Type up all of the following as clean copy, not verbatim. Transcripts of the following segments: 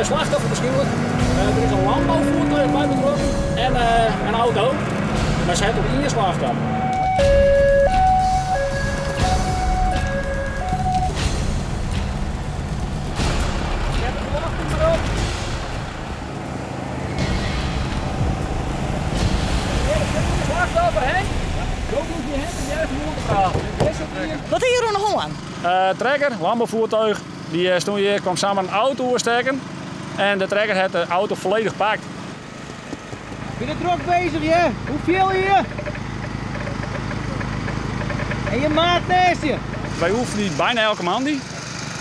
slachtoffer waarskynlik. Der is in lânboufoertuig by betrokken en in auto. Mar se hat op ien slachtoffer. Set de ferljochting mar op. Slachtoffer Henk. Jo hoege him net oer te praten. Wat is hjir oan de hân? Trekker, lânboufoertuig, dy stond hjir, kwam samar in auto oerstekken en de trekker hat de auto folledich pakt. Bin je drok bezig, ja? Hoe fiel je je? En je maat naast je? Wy oefenje byna elke moandei.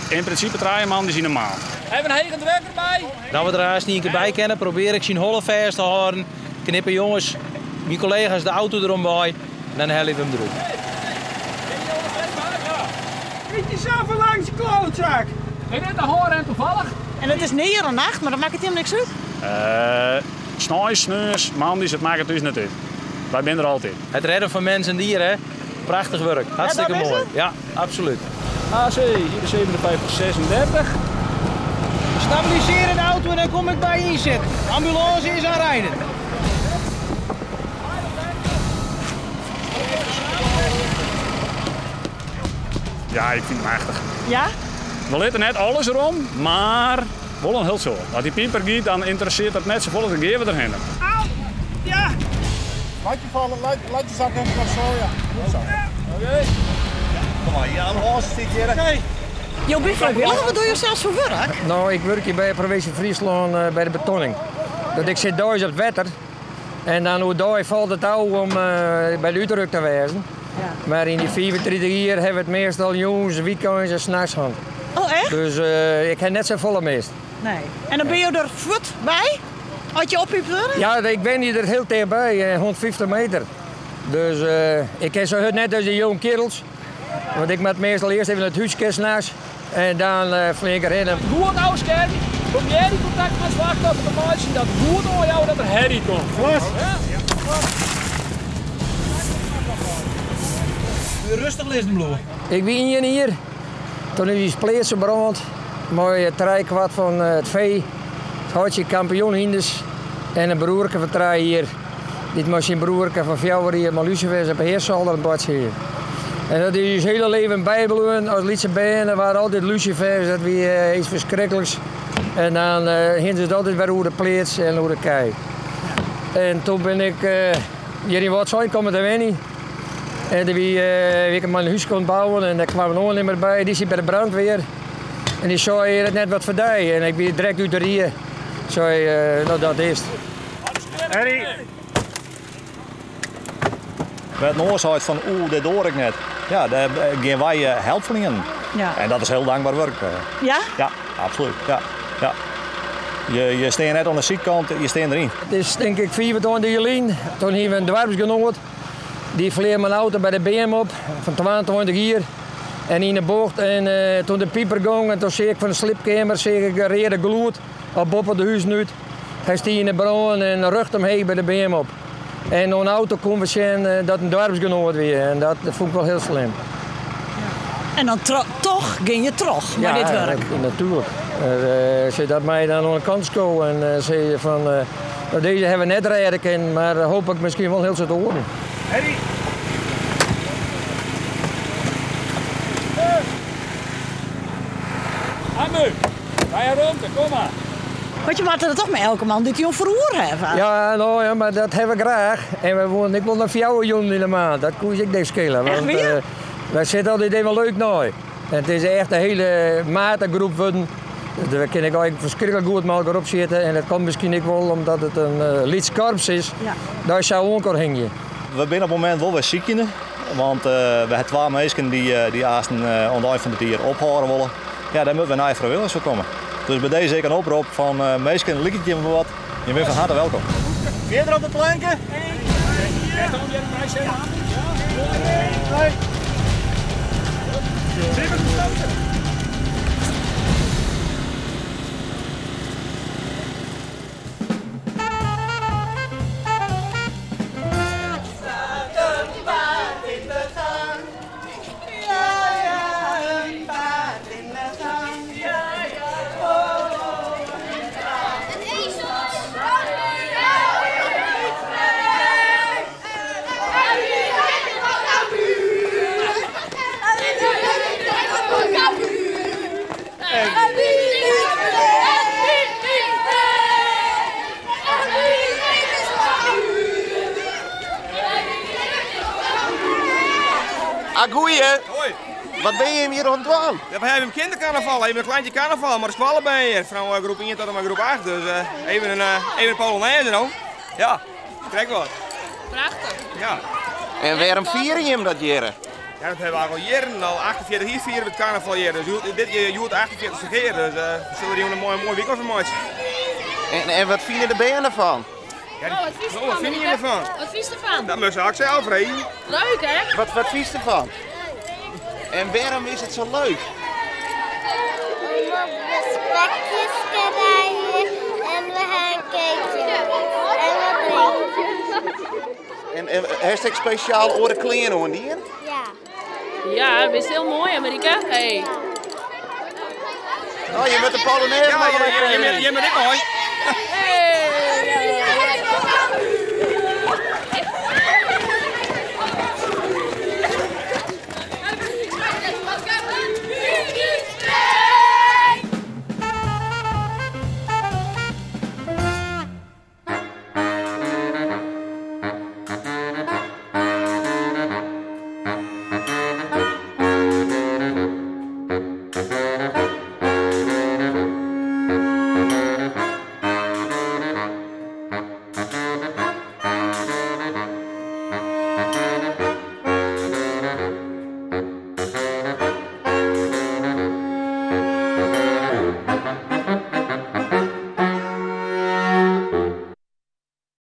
Yn prinsipe trije moandeis yn 'e maand. Even in hege druk derby. Dat we der aanst ien kear by kinne, probear ik syn holle fêst te hâlden. Knippe jonges, myn kollega's de auto derom wei en dan helje we him derút. Beetje zo langs de klootzak. Ik net de hânrem toevallig. En it is near in nacht, mar dat makket him niks út? Sneins, sneons, moandeis, it makket ús net út. Wy binne der altyd. Het redden van mens en dier, hè? Prachtich wurk. Hartstikke Ja, dat is moai. it. Ja, absoluut. AC 57 36. Stabiliseer de auto en dan kom ik by ynsetten. Ambulânse is oan riden. Ja, ik fyn it machtich. Ja? We litte net alles erom, mar wol in hiel soad. As dy piper giet, dan ynteressearret dat net safolle, dan gean we derhinne. Ja! Laat je vallen, laat je zakken, zo ja. Goed zo. Oké. Kom maar, ja, ambulance zit hier. Oké. Jo binne frijwilliger, wat dogge jo sels foar wurk? No, ik wurkje by de provinsje Fryslân by de betonning. Dat ik sit deis op it wetter en dan oerdei falt it ôf om by de útruk te wêzen. Ja. Mar yn dy 35 jier hawwe we it meastal jûns, wykeins en nachts hân. Oh, echt? Dus ik ha net safolle mist. Nee. En dan binne jo der fuort by? As je oppiept wurde? Ja, ik wenje der hiel tichtby, 150 meter. Dus ik kin sa hurd net as dy jonge kearels. Want ik moat meastal earst even it húske nachts en dan flean ik derhinne. Goed ôfskermje. Probearje kontakt mei it slachtoffer te meitsjen dat goed oanjouwe dat der herrie komt. Glas. Rêstich lizzen bliuwe. Ik wie ien jier, toen is ús pleats brând mei trijekwart fan it fee. It heitsje kampioen hynders en in broerke fan 3 jier, dy't mei syn broerke fan 4 jier mei lusifers op 'e heasolder in botsje hie. En dat is ús hiele leven bybleaun. As lytse bern, der waren altyd lusifers, dat wie iets ferskrikliks. En dan hiene se it altyd wer oer de pleats en oer de kij. En toen bin ik hjir yn Wâldsein kommen te wenjen. En der wie ik mei in húske oan it bouwen en dêr kwam in oannimmer by, dy siet by de brandweer. En dy sei, is it net wat foar dy? En ik wie direkt út de rie. Sei, no dat is it. Harry. Wêr't in oar seit fan oeh, dit doar ik net. Ja, dêr gean wy help ferlienen. Ja. En dat is hiel dankber wurk. Ja? Ja, absoluut. Ja. Ja. Je stean net oan de sydkant, je stean deryn. It is tink ik 25 jier lyn. Toen hiene we in doarpsgenoat. Dy flear mei in auto by de beam op fan 22 jier. En yn de bocht en toen de piper gong en toen seach ik fan de sliepkeamer seach ik in reade gloed op boppe de huzen út. Hy stie yn de brân en rjocht omheech by de beam op. En oan de auto koene we sjen dat in doarpsgenoat wie en dat fûn ik wol hiel slim. En dan toch gean je troch mei Ja, dit wurk? Natuerlik. Ze dat my dan oan de kant skowe en sei fan, no, dizze hawwe we net rêde kinnen, mar hooplik miskien wol hiel soad oaren. Harry. Amu, wy ha romte, kom mar. Want je moatte der toch mei elke man dy't jo foaroer hawwe. Ja, no, ja, mar dat hawwe we graach. En we woene ek wol noch 4 jûnen yn de maand. Dat koe ek niks skele. Echt Want, wier? wy sitte altyd even leuk nei. En it is echt in hiele mategroep wurden. Dêr kin ik eigentlik ferskriklik goed mei elkoar opsjitte. En dat komt miskien ek wol omdat it in lyts korps is. Ja. Dêr sa oan elkoar hingje. We binne op it momint wol wer sykjende. Want we hawwe 2 minsken dy't aansten oan it ein fan it jier ophâlde wolle. Ja, dêr moatte wer nije frijwilligers foar komme. Dus by dizze ek in oprop fan minsken, liket jim wat, jim binne fan harte welkom. Fierder op de planken. Ah, goeie. Hoi. Wat bin jim hjir oan it dwaan? Ja, we hebben een kindercarnaval, even een kleintje carnaval, maar de skoalle ben hier. Van eh, groep 1 tot en met groep 8, dus eh, even een, eh, even een Polonaise nou. Ja, trek wat. Prachtig. Ja. En wêrom fiere jim dat hjir? Ja, dat hebben we al jaren, al 48 hier vieren we het carnaval hier. Dus dit jaar joert 48 keer, dus eh, we zullen er een mooi, mooi weekend van maken. En, en wat fine de bern ervan? Ja, Oh, wat vies oh, wat vind je ervan? Wat vies ervan? Dat moet ik zelf reden. Leuk hè? Wat, wat vies ervan? En waarom is het zo leuk? Omdat we spekjes krijgen en we gaan kijken. En wat drinken. En, en hashtag speciaal oren kleren hoor, die? Ja. Ja, dat is heel mooi Amerika. Hey. Oh, je bent de Polonaise Ja, maar je, je, je, je bent ik mooi.